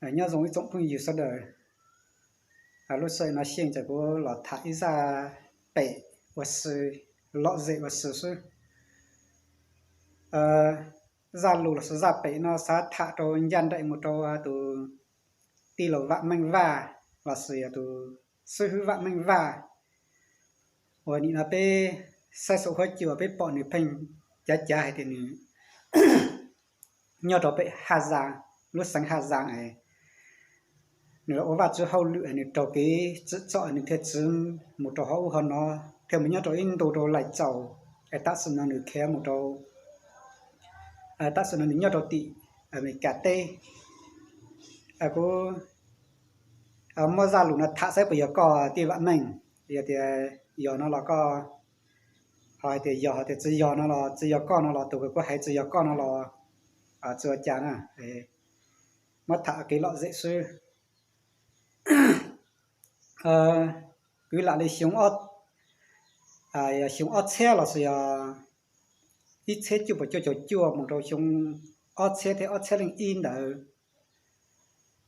Nyob zoo ib tsoom phooj ywg sawv daws, lub sij hawm no xyeej ces kuv los tham ib zaj pem ua si, lom zem ua si xwb. Zaj lus los sis zaj pem no xav tham rau ncaj nraim mus rau tus tij laug Vam Meej Vaj los sis yog tus xib hwb Vam Meej Vaj uas nim no peb saib saum huab cua peb pom nws pheej cav cav hais tias nws nyob rau pem Haj Zaas, lub xeev Haj Zaas es nws los ua Vajtswv hauj lwm es nws raug kev tsim txom nws thiaj tsiv mus rau hauv ub hauv no, thiaj mus nyob rau ib ntu rau Laij Tsaus, es tam sim no nws khiav mus rau, tam sim no nws nyob rau tim Amelikas teb. Kuv muab zaj lus no tham saib puas yog koj tij Vam Meej, yog tias yog no los koj ho hais tias yog, ho tias tsis yog no los tsis yog koj no los tus kuv hais tsis yog koj no los tsis ua cas na. Muab tham kev lom zem xwb. Kwv lam li xyoo, xyoo ob txhiab los sis yog ib txhiab cuaj puas cuaj caum cuaj mus rau xyoo ob txhiab thiab ob txhiab leej ib ntawd,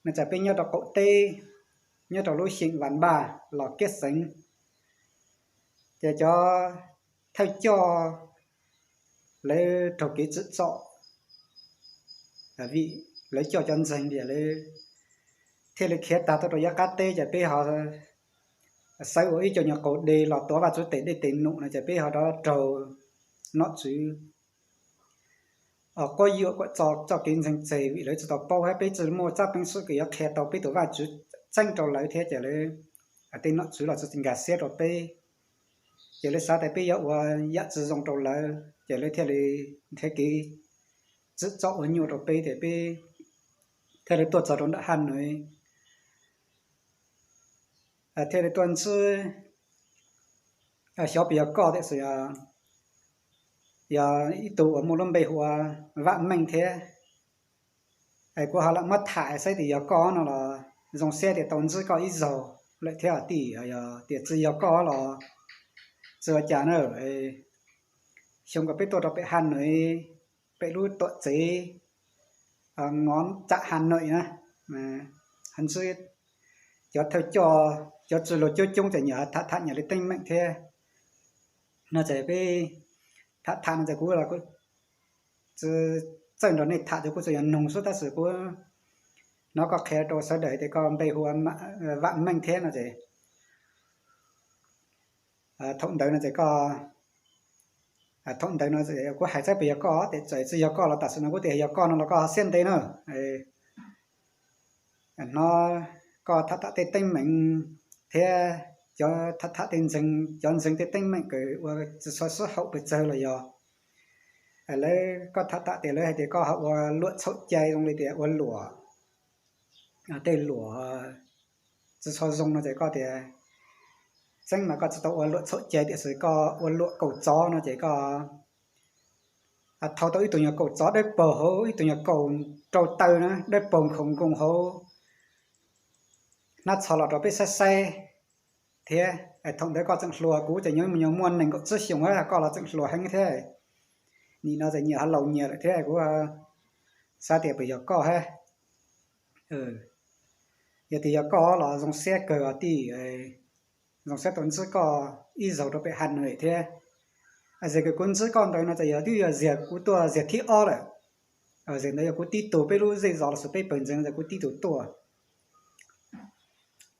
no ces peb nyob rau qaum teb, nyob rau lub xyeem Vas Npaj los Kiab xeev, ces cov thawj coj lawv raug kev tsim txom vim lawv coj cov ntseeg tias lawv thiaj li khiav tag tuaj rau yav qab teb, ces peb ho xaiv ua ib co nyuag qaus de los tuav Vajtswv tes dej tes num no ces peb ho rov raug nom tswv quab yuam kom tso txoj kev ntseeg tseg vim lawv tsis tau paub thiab peb tsis muaj tsab peev xwm kws yuav qhia tau peb tus Vajtswv tseeb rau lawv thiab ces lawv tej nom tswv los tsis nkag siab rau peb, ces lawv xav tias peb yuav ua yam tsis zoo rau lawv ces lawv thiaj li nrhiav kev tsim txom ua nyuaj rau peb ces peb thiaj li tuaj txog rau nram Haj Nuiv, thiaj li tuaj ntsib, xyov puas yog koj tiam sis yog ib tug uas muaj lub npe hu ua Vam Meej thiab. Es kuv ho lam muab tham saib tias yog koj no los zoo siab tias tau ntsib koj ib zaug lawm thiab os tij, yog tias tsis yog koj los tsis ua cas na. Xyoo ko peb tuaj rau pem Haj Nuiv, pem lub tuam tsev Ngov Tsam Haj Nuiv na, ntsib cov thawj coj, cov txwj laug coob coob ces nyias tham tham nyias li teeb meem thiab no ces peb tham tham no ces kuv tsis txawj nrog nej tham ces kuv tsuas yog noog xwb tab sis kuv hnov koj qhia rau sawv daws tias koj npe hu ua Vam Meej thiab no ces thaum ntawd no ces koj, thaum ntawd no kuv hais saib puas yog koj, tiam sis tsis yog koj los tam sim no kuv tias yog koj no los koj ho siab ntev na. Hnov koj tham tham tej teeb meem thiab cov tham tham tej ntseeg, cov ntseeg tej teeb meem kws ua tsis txhua sib haum pes tsawg los yog lawv, koj tham tham tias lawv hais tias koj ho ua luam txhaum cai zoo li tias ua luam, tej luam tsis txhua zoo no ces koj tias tseeb mas koj tsis tau ua luam txhaum cai tiam sis koj ua luam kaus tsov no ces koj thau tau ib tug nyuag kaus tsov dawb paug hauv ib tug nyuag kaus rau taw na dawb paug nkhaus nkoos hauv hnab txhos los rau peb saib saib thiab. Thaum ntawd koj tseem hluas, kuv ces nyob mus nyuag muaj nees nkaum tsib xyoos, koj los tseem hluas heev thiab. Nim no ces nyias ho laus nyias lawm thiab kuv xav tias puas yog koj hab. Yog tias yog koj los zoo siab kawg os tij, zoo siab tau ntsib koj ib zaug rau pem Haj Nuiv thiab. Zem kws kuv ntsib koj ntawd no ces yog twb yog ziag kuv tuaj ziag thib ob lawm. Ziag ntawd yog kuv tib tug, peb lub zej zos los sis peb pawg ntseeg no ces kuv tib tug tuaj.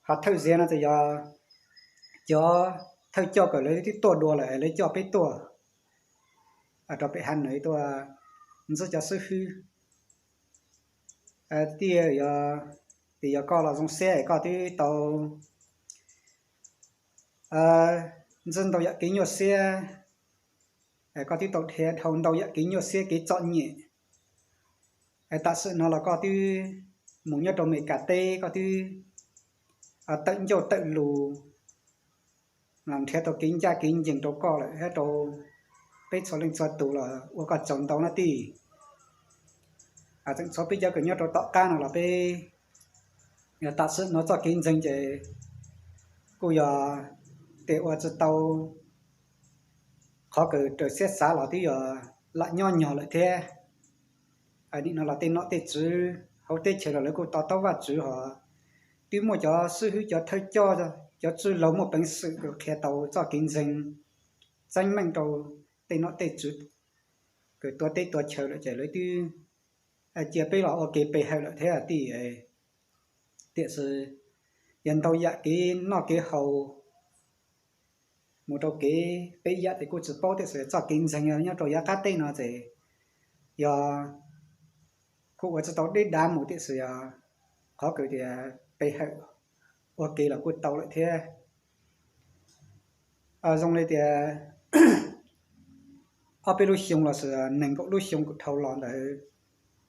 Ho thawj ziag no ces yog cov thawj coj kawm lawv twb tuaj dua lawm lawv coj peb tuaj rau pem Haj Nuiv tuaj ntsib cov xib hwb. Tij, yog tias yog koj los zoo siab es koj twb tau ntsib ntau yam kev nyuaj siab, koj twb tau dhia dhau ntau yam kev nyuaj siab kev txom nyem. Tam sim no los koj twb mus nyob rau Amelikas teb, koj twb tawm ncauj tawm lus los nrhiav tau kev ncaj kev ncees rau koj lawm thiab rau peb txhua leej txhua tus los ua koj tsaug ntau na tij. Tseem tshuav peb cov kws nyob rau tom qab no los peb, yog tam sim no txoj kev ntseeg ces kuj yog tias ua tsis tau qhov kws raws siab xav los twb yog lam nyob nyog lawm thiab. Nim no los tej nom tej tswv hauv teb chaws los lawv kuj to taub Vajtswv hos twb muaj cov xib hwb, cov thawj coj, cov tswj laug muaj peev xwm kws qhia tau txoj kev ntseeg tseeb meej rau tej nom tej tswv kws tuav teb tuav chaw lawm ces lawv twb cia peb los ua ke pe hawm lawm thiab tij. Tiam sis yog ntau yam kev noj kev haus mus rau kev peb yam ces kuj tsis paub, tiam sis txoj kev ntseeg nyob rau yav qab teb no ces yog kuj ua tsis tau deb dav mus, tiam sis yog qhov kws tias pe hawm ua ke los kuj tau lawm thiab. Zoo li tias ob peb lub xyoo los sis nees nkaum lub xyoo kuj dhau los ntawd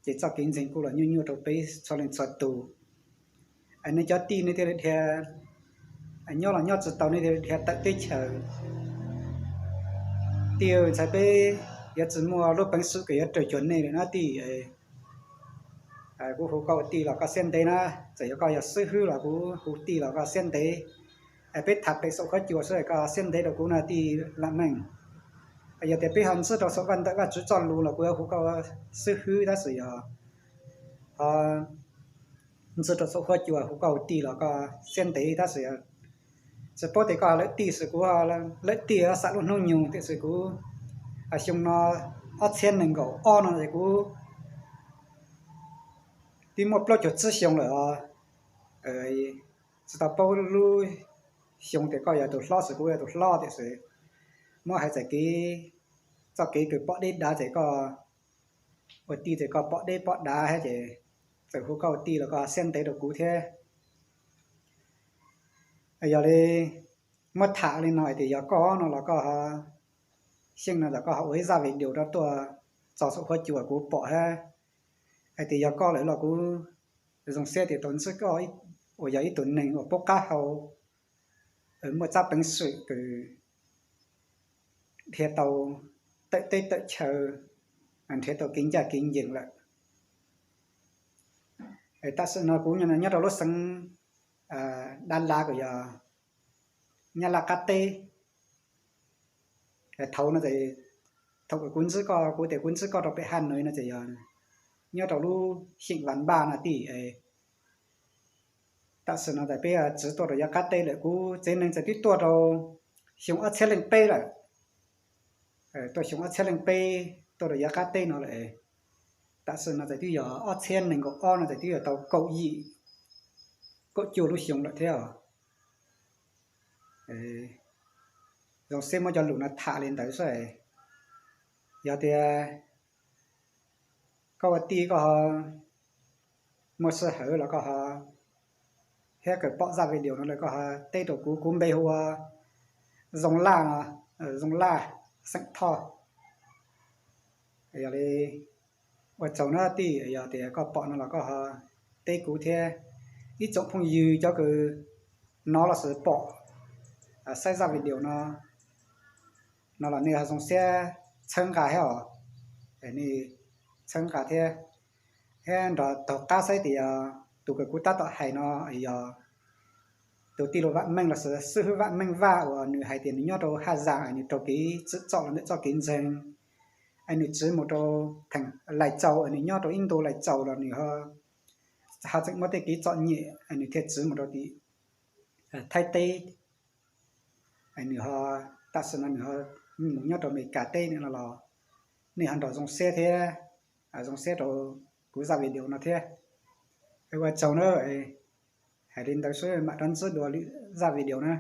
ces txoj kev ntseeg kuj los nyuaj nyuaj rau peb txhua leej txhua tus. Nej cov tij nej thiaj li dhia, nyob los nyob tsis tau nej thiaj li dhia tawm teb chaws. Tij, ntshai peb yuav tsis muaj lub peev xwm kws yuav raws cuag nej lawm na tij. Kuv hu koj ua tij los koj siab ntev na, txawm yog koj yog xib hwb los kuv hu tij los koj siab ntev. Peb tham pem saum huab cua xwb koj siab ntev rau kuv na tij Vam Meej. Yog tias peb ho ntxub rau saum vaj ntawm Vajtswv txoj lus los kuv yuav hu koj xib hwb, tab sis yog ho ntxub rau saum huab cua hu koj ua tij los koj siab ntev, tab sis tsis paub tias koj lawm tij xwb, kuv lawm tij xam lub hnub nyoog, tiam sis kuv xyoo no ob txhiab nees nkaum ob no es kuv twb muaj plaub caug tsib xyoo lawm os. Tsis tau paub lub xyoo tias koj yog tus hlob xwb kuv yog tus hlob, tiam sis muab hais txoj kev, txoj kev kws pom deb dav ces koj ua tij ces koj pom deb pom dav thiab ces txawm hu koj ua tij los koj siab ntev rau kuv thiab. Yog li muab tham li no hais tias yog koj no los koj ho, xyeej no los koj ho ua ib zaj video rau tuaj tso saum huab cua kuv pom thiab. Hais tias yog koj lawm los kuv zoo siab tias tau ntsib koj uas yog ib tug neeg uas paub qab hau, muaj txoj peev xwm kws dhia tau tawm teb tawm chaw, nrhiav tau kev ncaj kev ncees lawm. Tam sim no kuv nyob rau lub xeev Dab Lav, kuj yog Nyab Laj qab teb. Thaum no, thaum kuv ntsib koj, kuv tias kuv ntsib koj rau pem Haj Nuv no ces yog nyob rau lub xyeem Vam Npaj no tij. Tam sim no ces peb tsiv tuaj rau yav qab teb lawm, kuv tsev neeg txawm twb tuaj rau xyoo ob txhiab leej peb lawm. Tuaj xyoo ob txhiab leej peb tuaj rau yav qab teb no lawm. Tam sim no ces twb yog ob txhiab nees nkaum ob no ces twb yog tau kaum yim, kaum cuaj lub xyoo lawm thiab os. Zoo siab muab cov lus no tham li ntawd xwb. Yog tias koj ua tij koj ho muaj sij hawm los koj ho, thiab kawm pom zaj video no lawm koj ho teb rau kuv. Kuv npe hu ua Zoo Laj no, Zoo Laj, xeem Thoj. Yog li ua tsaug na tij, yog tias koj pom no los koj ho teb kuv thiab ib tsoom phooj ywg cov kws hnov los sis pom, saib zaj video no, no los nej ho zoo siab txhawb nqa thiab os. Nej txhawb nqa thiab, thiab nrog taug qab saib tias tus kws kuv tab tom hais no yog tus tij laug Vam Meej los sis xib hwb Vam Meej Vaj uas nws hais tias nws nyob rau Haj Zaas, nws raug kev tsim txom los ntawm txoj kev ntseeg, nws tsiv mus rau theem Lais Tsaus, nws nyob rau ib ntu Lais Tsaus los nws ho tseem muaj tej kev txom nyem, nws thiaj tsiv mus rau tim Thaib teb. Nws ho, tam sim no nws ho mus nyob rau Amelikas teb no los nej ho nrog zoo siab thiab, zoo siab rau kuv zaj video no thiab. Ua tsaug na. Hais li ntawd xwb, mam rov ntsib dua lwm zaj video na.